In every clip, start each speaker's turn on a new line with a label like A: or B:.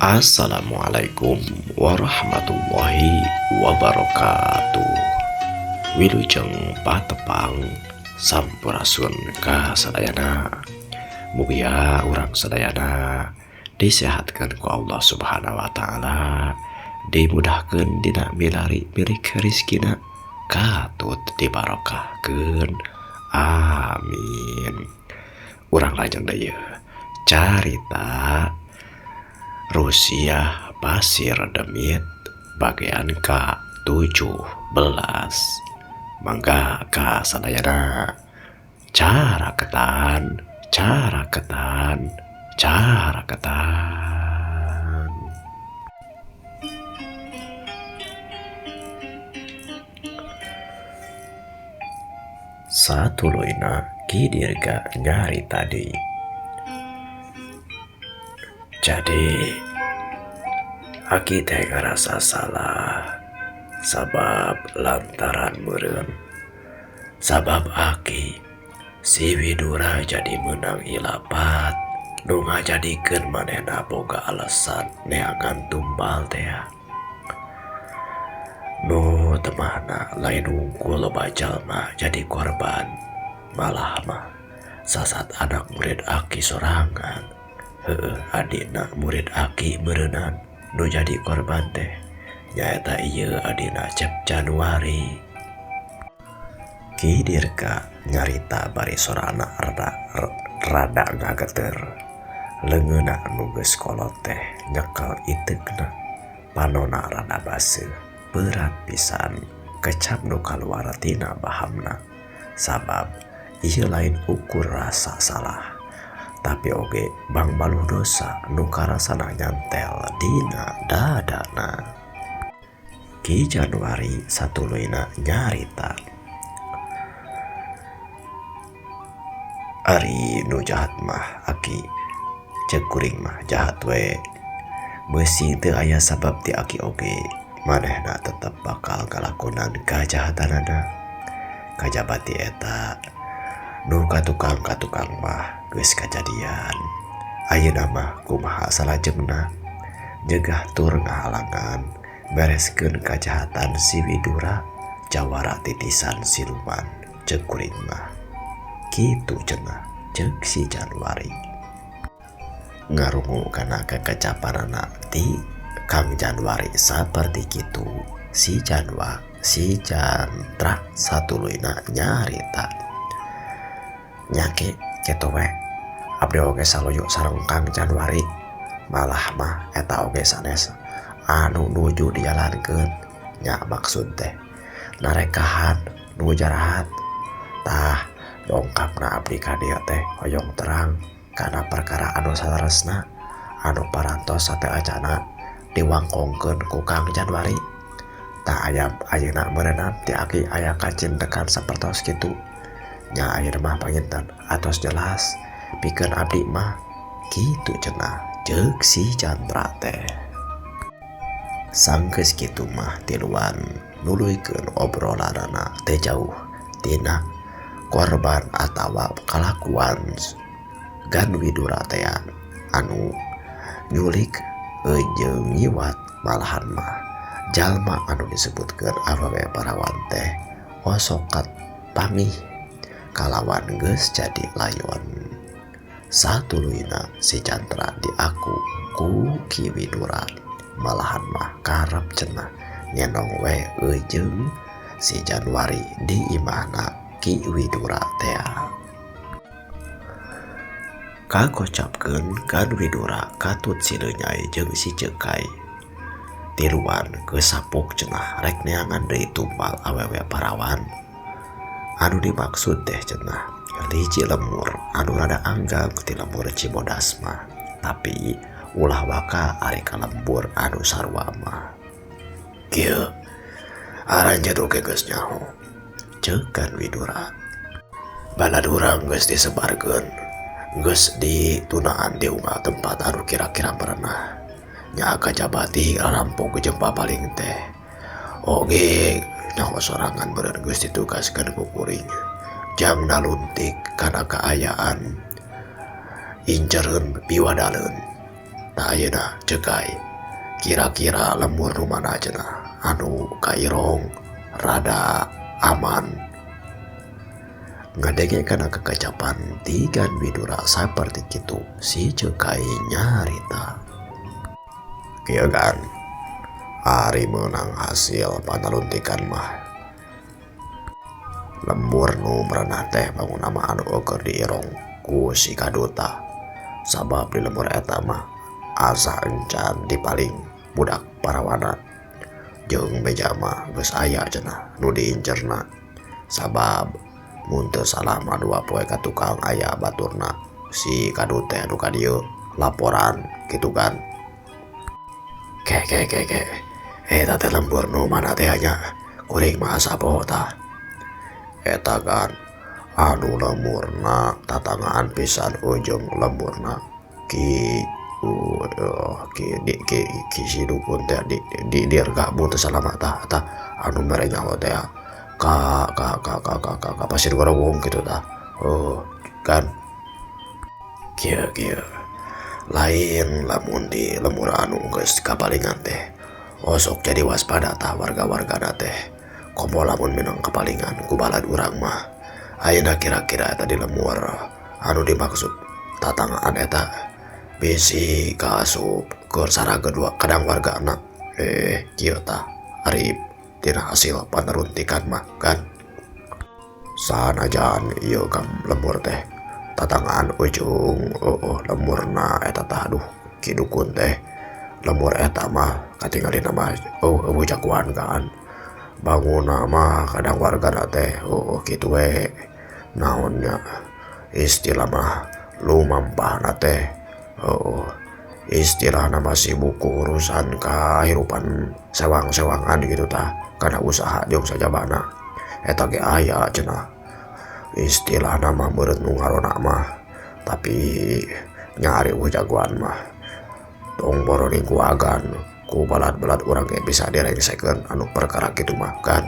A: Assalamualaikum warahmatullahi wabarakatuh. Wilujeng patepang, sampurasun ka sadayana. Mugia urang sadayana disehatkan ku Allah Subhanahu wa Ta'ala, dimudahkan dina milari milik rizkina, katut dibarokahkeun, amin. Urang lajeng deui carita Rusiah Pasir Demit bagian ka-17. Mangga ka sadayana, caraketan, caraketan, caraketan. Satuluyna Ki Dirga nyarita deui. Jadi Aki teh ngarasa salah sabab lantaran meureun sabab Aki si Widura jadi meunang ilapat nu ngajadikeun manehna boga alasan neangan tumbal teh. Nu temahna lain wungkul loba jalma jadi korban, malah mah sasat anak murid Aki sorangan. Heueuh, adina murid Aki meureunan nu jadi korban teh, nyaeta ieu adina Cep Januari. Ki Dirga nyarita bari sorana rada rada ngageter. Leungeunna nu geus kolot teh nyekel iteukna, panona rada baseuh, berat pisan kecap nu kaluar tina bahamna, sabab ieu lain ukur rasa salah, tapi oge bangbaluh dosa nu karasana nyantel dina dadana. Ki Januari satuluyna nyarita. Ari nu jahat mah Aki, ceuk kuring mah jahat we. Beusi teu aya sabab ti Aki oge manehna tetep bakal ngalakonan kajahatanana. Kajaba ti eta nu katukang-katukang mah geus kajadian. Ayeuna mah kumaha salajengna nyegah tur ngahalangan bereskeun kajahatan si Widura jawara titisan siluman, ceuk kuring mah. Kitu cenah ceuk si Januari. Ngarungu kana kekecapanana ti Kang Januari saperti kitu, si Janwa si Jantra satuluyna nyarita. Nya Ki, kitu we. Abdi oge saluyu sareng Kang Januari. Malah mah eta oge sanes anu nuju dijalankeun, nya maksud teh narekahan nu jarahat. Tah dongkapna abdi ka dieu teh hoyong terang kana perkara anu saleresna anu parantos sateuacana diwangkongkeun ku Kang Januari. Tah aya ayeuna meureunnan ti Aki aya kacindekan sapertos kitu. Nya ayeuna mah panginten atos jelas pikeun abdi mah, kitu cenah ceuk si Chandra teh. Sanggeus kitu mah tiluan nuluykeun obrolanana teh jauh tina korban atawa kalakuan Gan Widura teh anu nyulik jeung nyiwat, malahan mah jalma anu disebutkeun awewe parawan teh osok kapanggih kalawan geus jadi layon. Satuluyna si Chandra diaku ku Ki Widura, malahan mah karep cenah ngenong we eujeung si Januari di imahna Ki Widura tea. Kagocapkeun Gan Widura katut silenyai jeung si Ceukai. Tiluan geus sapuk cenah rek neangan deui tumbal awewe parawan. Anu dimaksud teh cenah hiji lemur anu rada anggang ti lembur Cibodas mah, tapi ulah waka ari ka lembur anu sarua mah. Kieu aranjeun oge geus nyaho, ceuk Gan Widura. Balad urang geus disebarkeun, geus ditunaan di unggal tempat anu kira-kira merenah. Nya kajabati rampung jeung papaling teh. Oge nyaho sorangan meureun geus ditugaskeun ku kuring. Jang naluntik kana kaayaan incereun piwadaleun. Tah ayeuna Ceu Kai, kira-kira lembur nu mana cenah anu kairong rada aman? Ngadenge kana kekacapan ti Gan Widura saperti kitu, si Ceu Kai nyarita. Kieu Gan, ari meunang hasil panaluntikan mah, lembur nu merenah teh bangunna mah anu eueuh diirong ku si Kaduta, sabab di lembur eta mah asa encan dipaling budak parawana, jeung beja mah geus aya cenah nu diincerna, sabab mun teu salah mah 2 poe ka tukang aya baturna si Kadut teh nu ka dieu laporan kitu kan. Ke ke ke ke eta teh lembur nu mana teh nya, kuring mah asa poho tah. Eta kan anu lemburna tatanggaan pisan ujung lemburna ki ki di ki ki si dukun teh di dirga mun teu salah mah tah, tah anu mere nyaho teh ka ka ka ka ka ka, ka pasir gorowong kitu tah. Oh kan kieu kieu lain lamun di lembur anu geus kapalingan teh osok jadi waspada tah warga-wargana teh, komo lamun minang kapalingan ku balad urang mah. Ayeuna kira-kira eta di lembur anu dimaksud tatanggaan eta bisi kaasup keur sarageun dua kadang wargana. Kieu tah ari tina hasil panaruntikan mah kan. Sanajan ieu kam lembur teh tatanggaan ujung lemburna eta tah, aduh ki dukun teh lembur eta mah katingalina mah eueuh jagoan kan. Bangunna mah kadang wargana teh kitu we naonnya istilah mah lumampahna teh istilahna mah sibuk ku urusan kahirupan sewang-sewangan gitu tah, kana usaha jeung sajabana eta ge aya cenah istilahna mah meureun nu ngarona mah, tapi nya ari eueuh jagoan mah tong boroning ku agan ku balad-balad urang ge bisa direngsekeun anu perkara kitu mah kan.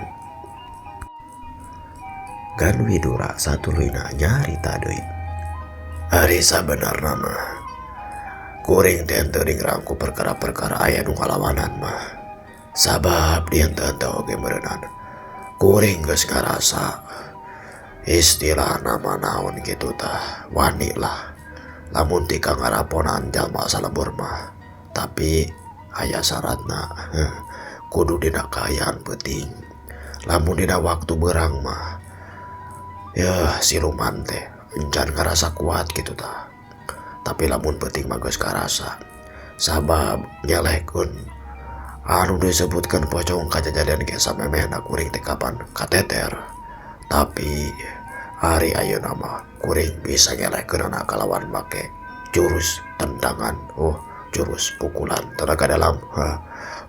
A: Gan Widura satuluyna nyarita deui. Ari sabenerna mah kuring teh henteu ninggrang ku perkara-perkara aya nu ngalawanan mah, sabab dieu oge meureunan kuring geus ngarasa istilahna mah naon kitu tah, wani lah lamun tika ngaraponan jalma salembur mah, tapi aya syaratna, kudu dina kaayaan peuting. Lamun dina waktu beurang mah yeuh siluman teh encan ngarasa kuat kitu tah, tapi lamun peuting mah geus karasa, sabab nyelehkeun anu disebutkeun pocong kajadian ge samemehna kuring teh kapan kateter, tapi ari ayeuna mah kuring bisa nyelehkeunana kalawan make jurus tendangan, jurus pukulan tenaga dalam,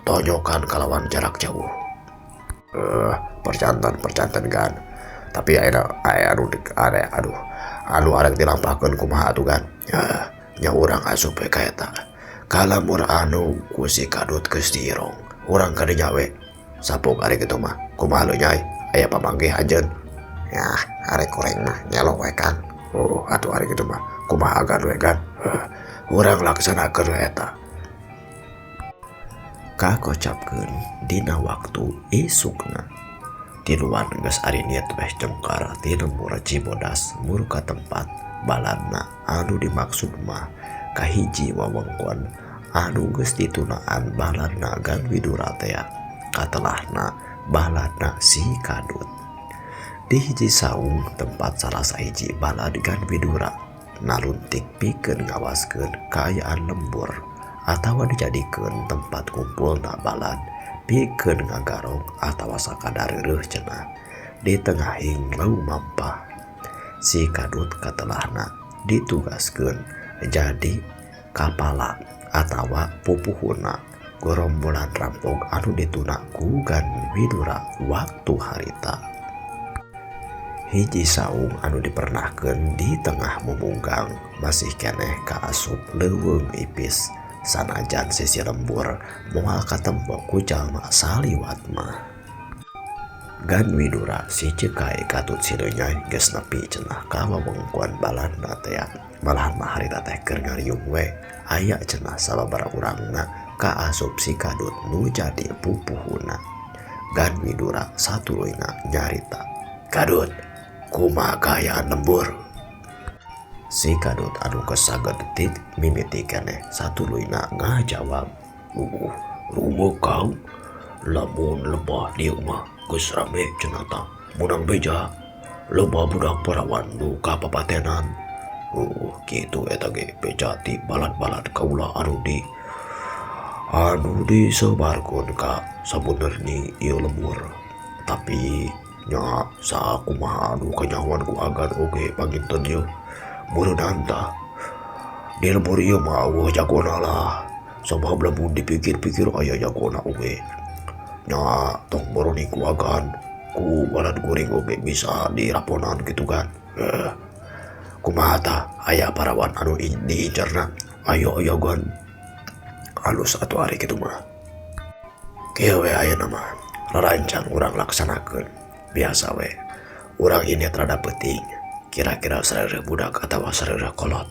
A: tonyokan kalawan jarak jauh. Percantan-percantan kan, tapi ayeuna aya anu aya aduh anu arek dilampahkeun kumaha atuh kan. Nya urang asup we ka eta kalamur anu ku si Kadut geus diirong urang kadinya we sapuk ari kitu mah kumaha leuh nyai, aya pamanggih anjeun. Yah ari kuring mah nyelo we kan. Oh atuh ari kitu mah kumaha agan we kan. Urang laksanakeun we eta. Kakocapkeun dina waktu isukna tiluan geus ari niat weh cengkar ti lembur Cibodas murka tempat baladna anu dimaksud mah kahiji wewengkon anu geus ditunaan baladna Gan Widura tea katelahna baladna si Kadut. Di hiji saung tempat salah sahiji balad Gan Widura naluntik pikeun ngawaskeun kaayaan lembur atawa dijadikeun tempat kumpulna balad pikeun ngagarong atawa sakadar reureuh cenah di tengahing lumampah. Si Kadut katelahna ditugaskeun jadi kapala atawa pupuhuna gorombolan rampok anu dituna ku Gan Widura waktu harita. Hiji saung anu dipernahkeun di tengah mumunggang masih keneh kaasup leuweung ipis sanajan sisi lembur moal katempo ku jalma saliwat mah. Gan Widura si Ceu Kai katut silenyai geus nepi cenah ka wewengkon baladna tea, malahan mah harita teh keur ngariung we Aya cenah sababaraha urangna kaasup si kadut nu jadi pupuhuna. Gan Widura satuluyna nyarita, "Kadut, kumaha kaayaan lembur?" Si kadut anu geus sagedetik mimiti keneh satuluyna ngajawab, "Rume Kang, lamun lebah dieu mah geus rame cenah tah, meunang beja loba budak parawan nu kapapatenan. Kitu eta ge beja ti balad-balad kaula anu disebarkeun ka sabenerni ieu lembur. Tapi nya sakumaha anu kanyahoan ku agan oge panginten yeuh meureunan tah di lembur ieu mah eueuh jagona lah, sabab lamun dipikir-pikir aya jagona oge nya tong moroni ku agan, ku balad kuring oge bisa diraponan kitu kan. Kumaha tah, aya parawan anu diincarna?" "Aya, aya gan." "Alus atuh ari kitu mah. Kieu we ayeuna mah rarancang urang laksanakeun. Biasa we urang ini rada peuting, kira-kira sareureun budak atawa sareureun kolot.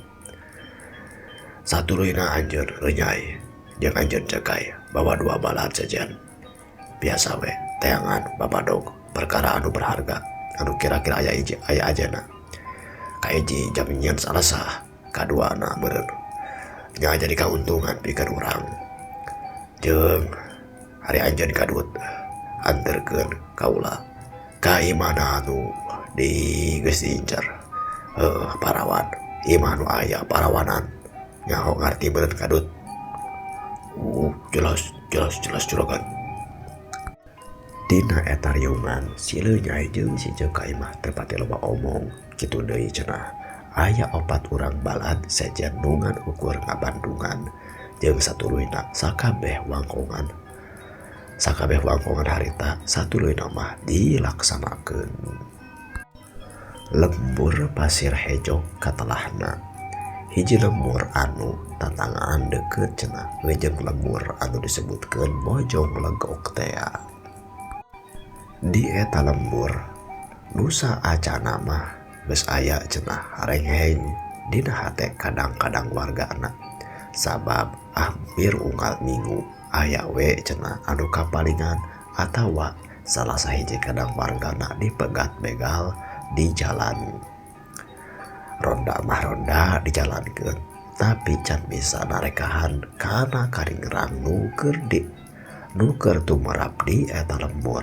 A: Satuluyna anjeun Renyai jeung anjeun Cekai bawa dua balad sejen. Biasa we teangan babadog perkara anu berharga anu kira-kira aya hiji aya ajena. Kahiji jam nyieun salasah, kaduana meureun nya jadi kauntungan pikeun urang. Jeung ari anjeun kadut anterkeun kaula ka imahna anu di geus diincar. Heuh, parawan, imah nu aya parawanan. Nyaho ngarti meureun kadut?" "Jelas, jelas, jelas juragan." Dina eta riungan si Leunyai jeung si Cekai mah teu pati loba omong. Kitu deui cenah aya opat urang balad sejen nu ngan ukur ngabandungan jeung satuluyna sakabeh wangkongan harita satuluyna mah dilaksanakeun. Lembur Pasir Hejo katelahna hiji lembur anu tatanggaan deukeut cenah jeung lembur anu disebutkeun Bojong Legok tea. Di eta lembur nu saacana mah geus aya cenah harengheng dina hate kadang-kadang wargana, sabab hampir unggal minggu aya we cenah anu kapalingan atawa salah sahiji kadang wargana dipegat begal di jalan. Ronda mah ronda dijalankeun, tapi can bisa narekahan kana karingrang nu keur tumerap di eta lembur.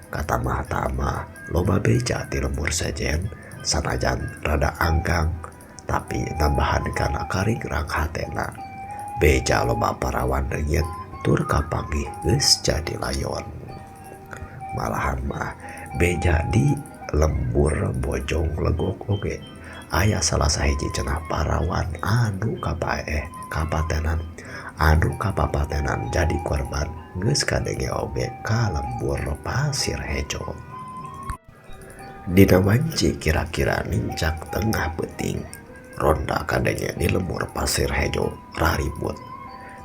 A: Katamah-tamah loba beja ti lembur sejen, sanajan rada angkang tapi nambahan kana karingrang hatena. Beja loba parawan leungit tur kapanggih geus jadi layon. Malahan mah beja di lembur Bojong Legok oge aya salah sahiji cenah parawan anu kapaeh kapatenan anu kapapatenan jadi korban geus kadenge oge ka lembur Pasir Hejo. Dina wanci kira-kira nincak tengah peuting, ronda kadenge di lembur Pasir Hejo raribut.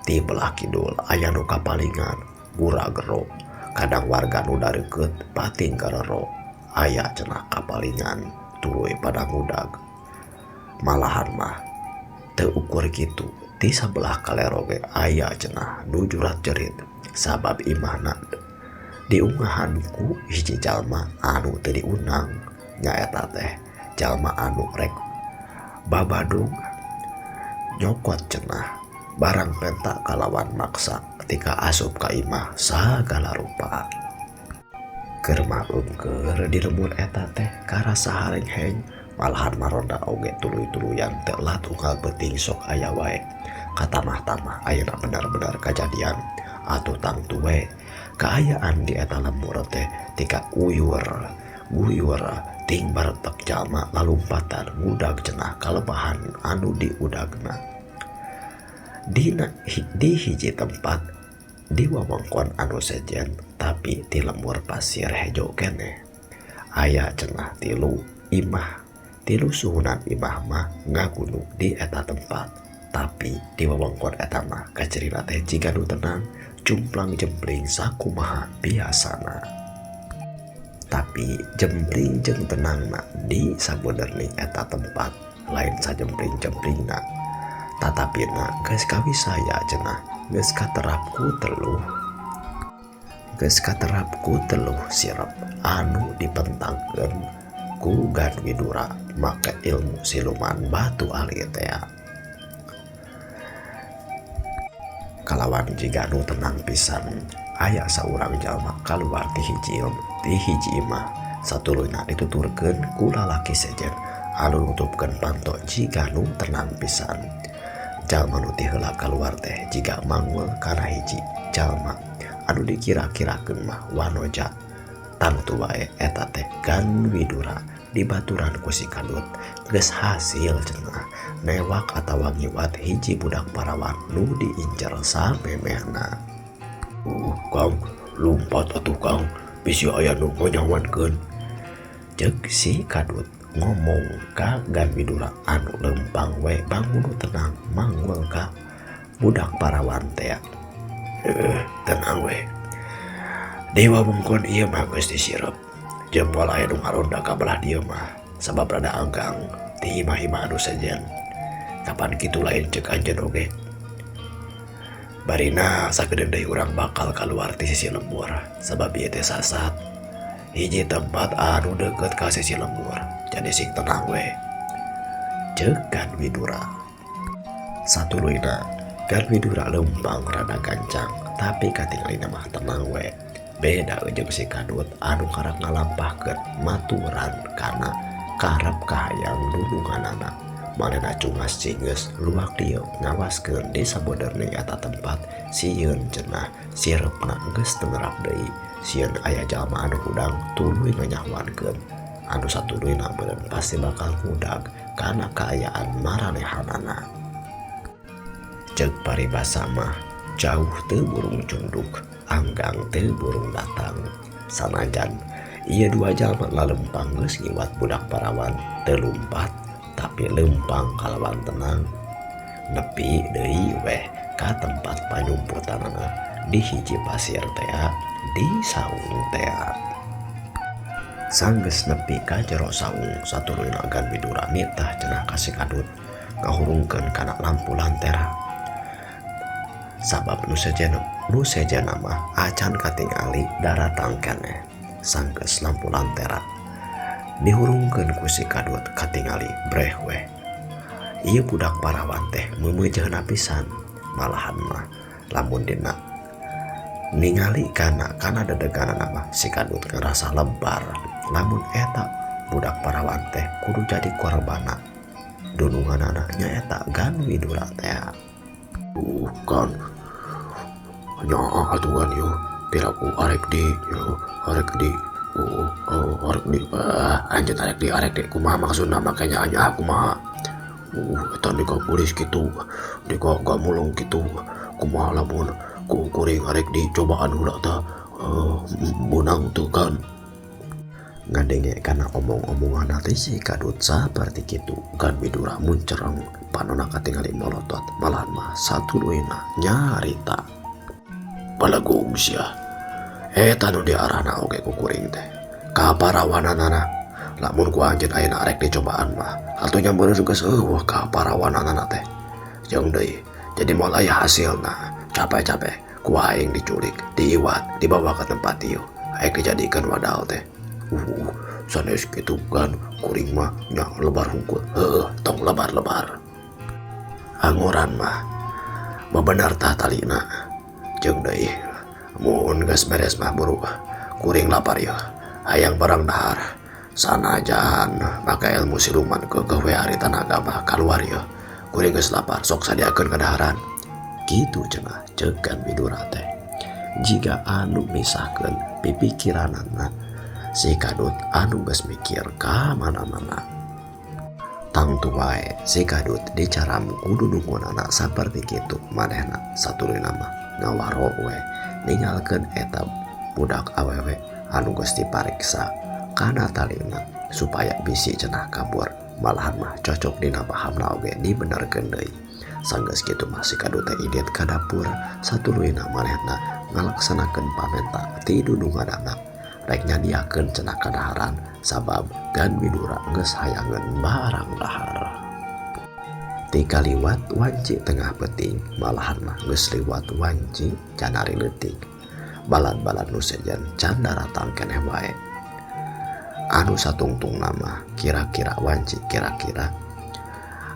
A: Ti belah kidul aya nu kapalingan gura-gero, kadang warga nu dareukeut pating garero. Aya cenah kapalingan tuluy pada ngudag. Malahan mah teu ukur kitu, ti sabelah kaler oge aya cenah nu jurat-jerit sabab imahna diungahan ku hiji jalma anu teu diundang, nyaeta teh jalma anu rek babadug nyokot cenah barang penta kalawan maksa ketika asup ka imah sagala rupa. Keur mah eungkeur di lembur eta teh karasa harengheng, malahan maronda oge tuluy-tuluyan telat unggal peuting sok aya wae. Katamah-tamah ayeuna bener-bener kajadian atuh tangtu we kaayaan di eta lembur teh tika uyur guyur ting baretek jalma lalumpatan ngudag cenah kalemahan anu diudagna. Dina di hiji tempat di wewengkon anu sejen tapi ti lembur Pasir Hejo keneh aya cenah tilu imah, tilu suhunan imah mah ngagunung di eta tempat, tapi di wewengkon eta mah kacirina teh jiga nu tenang jumplang jempling sakumaha biasana. Tapi jempling jeung tenangna di sabenerni eta tempat lain sajempling-jemplingna. Tatapina geus kawisaya cenah geus katerap ku teluh. Geus katerap ku teluh sirep anu dipentangkeun ku Gan Widura make ilmu siluman batu ali tea. Kalawan jiga nu tenang pisan aya saurang jalma kaluar ti hiji ti hiji imah satuluyna dituturkeun ku lalaki sejen anu nutupkeun panto jiga nu tenang pisan. Jalma nu ti heula kaluar teh jiga mangul kana hiji jalma anu dikira-kirakeun mah wanoja. Tangtu wae eta teh Gan Widura dibaturan ku si Kadut geus hasil cenah newak atawa ngiwat hiji budak parawan nu diincer samemehna. Kang, lumpat atuh Kang, bisi aya nu nganyawankeun. Ceuk si Kadut ngomong ka Gan Widura anu lempang we bangun tenang mangul ka budak parawan teh. Tenang we. Dewa wengkon ieu mah geus disirep. Jeung moal aya nu ngaronda ka belah dieu mah sabab rada anggang ti imah-imah anu sejen. Kapan kitu lain ceuk anjeun oge. Barina sakedeung deui urang bakal kaluar ti sisi lembur sabab ieu teh sasat. Hiji tempat anu deukeut ka sisi lembur, jadi sing tenang we. Ceuk Gan Widura. Satuluyna Gan Widura lempang rada gancang tapi katingalina mah tenang we. Beda jeung si Kadut anu karak ngalampahkeun maturan kana karep kahayang dulunganana. Manehna cungas cingeus luak dieu ngawaskeun di saboderna eta tempat sieun cenah sirepna geus teu ngerap deui. Sieun aya jalma anu hudang tuluy nganyahoankeun. Anu satuluyna meureun pasti bakal ngudag kana kaayaan maranehanana. Ceuk paribasa mah jauh teu burung cunduk, anggang teu burung datang. Sanajan ieu dua jalma lalempang geus ngiwat budak parawan teu lumpat tapi lempang kalawan tenang. Nepi deui weh ka tempat panyumputanana di hiji pasir tea di saung tea. Sanggeus nepi ka jero saung satuluyna Gan Widura nitah cenah ka si Kadut ngahurungkeun kana lampu lantera. Sabab nu sejenna mah acan katingali daratang keneh. Sanggeus lampu lantera dihurungkeun ku si Kadut katingali breh weh. Ieu budak parawan teh meumeujeuhna pisan. Malahan mah lamun dina ningali kana dedeganana mah si Kadut ngarasa lebar. Lamun eta budak parawan teh kudu jadi korbana. Dununganana nyaeta Gan Widura teh. Kan nyaa atuh kan yo piraku arek di yo arek di arek di anjeun arek di kumaha maksudna makanya anya kumaha. Eta dika polis kitu dika gamulung kitu kumaha lamun ku kuring arek di cobaan heula tah meunang teu kan. Ngadenge kana omong-omongan teh si Kadut saperti kitu. Gan Widura muncereng panona katingali molotot malahan mah satuluyna nyarita. Balagung sia eta nu diarahna oge ku kuring teh ka parawananana. Lamun ku anjeun ayeuna arek dicobaan mah atuh nya meureun geus eueuh ka parawananana teh. Jeung deui jadi moal aya hasilna. Capek-capek ku aing diculik, diiwat, dibawa ke tempat ieu aing dijadikeun wadal teh. Sanes kitu kan kuring mah nya lebar hungkul. Heueuh, tong lebar-lebar. Angoran mah bebener tah talina. Jeung deui mun geus beres mah buru kuring lapar ieu. Hayang barang dahar. Sanajan make ilmu siluman keukeuh we ari tanaga mah kaluar ieu. Kuring geus lapar sok sadiakeun kadaharan. Kitu cenah ceuk Gan Widura teh. Jiga anu misahkeun pipikiranana si Kadut anu geus mikir ka mana-mana. Tangtu wae si Kadut dicaram ku dudungunana saperti kitu manehna satuluyna mah ngawaro we ninggalkeun eta budak awewe anu geus dipariksa kana talina supaya bisi cenah kabur. Malahan mah cocok dina pahamna oge dibenerkeun deui. Sanggeus kitu mah si Kadut teh indit ka dapur satuluyna manehna ngalaksanakeun pamenta ti dudunganana. Rek nyadiakeun cenah kadaharan sabab Gan Widura geus hayangeun barang dahar. Ti kaliwat wanci tengah peuting malahan mah geus liwat wanci canari leutik. Balad-balad nu sejen can daratang keneh wae. Anu satungtungna mah kira-kira wanci kira-kira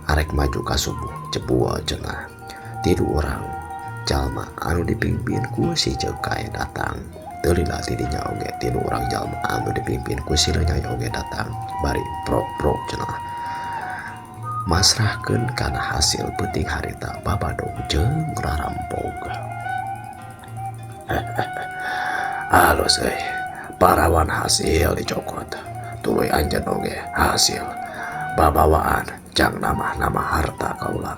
A: arek maju ka subuh jebul cenah. Tilu urang jalma anu dipingpin ku si Ceukai datang. Teu lila ti dinya oge tilu urang jalma anu dipingpin ku si Lenyai oge datang bari prok-prok cenah. Masrahkeun kana hasil peuting harita babadog jeung rarampog. Alus euy, parawan hasil dicokot, tuluy anjeun oge hasil babawaan jang namah-namah harta kaula.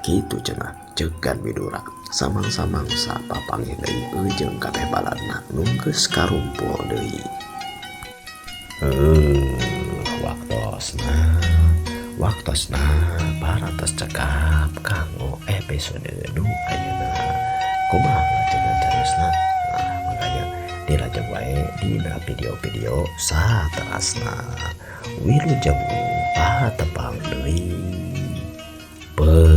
A: Kitu cenah ceuk Widura samang-samangsa papanggih deui jeung kabeh baladna nu geus karumpul deui. Waktosna waktosna parantos cekap kanggo episode nu ayeuna. Kumaha lanceukna cariosna? Nah, makanya dilajeng wae dina video-video saterasna. Wilujeng patepang deui. Peut.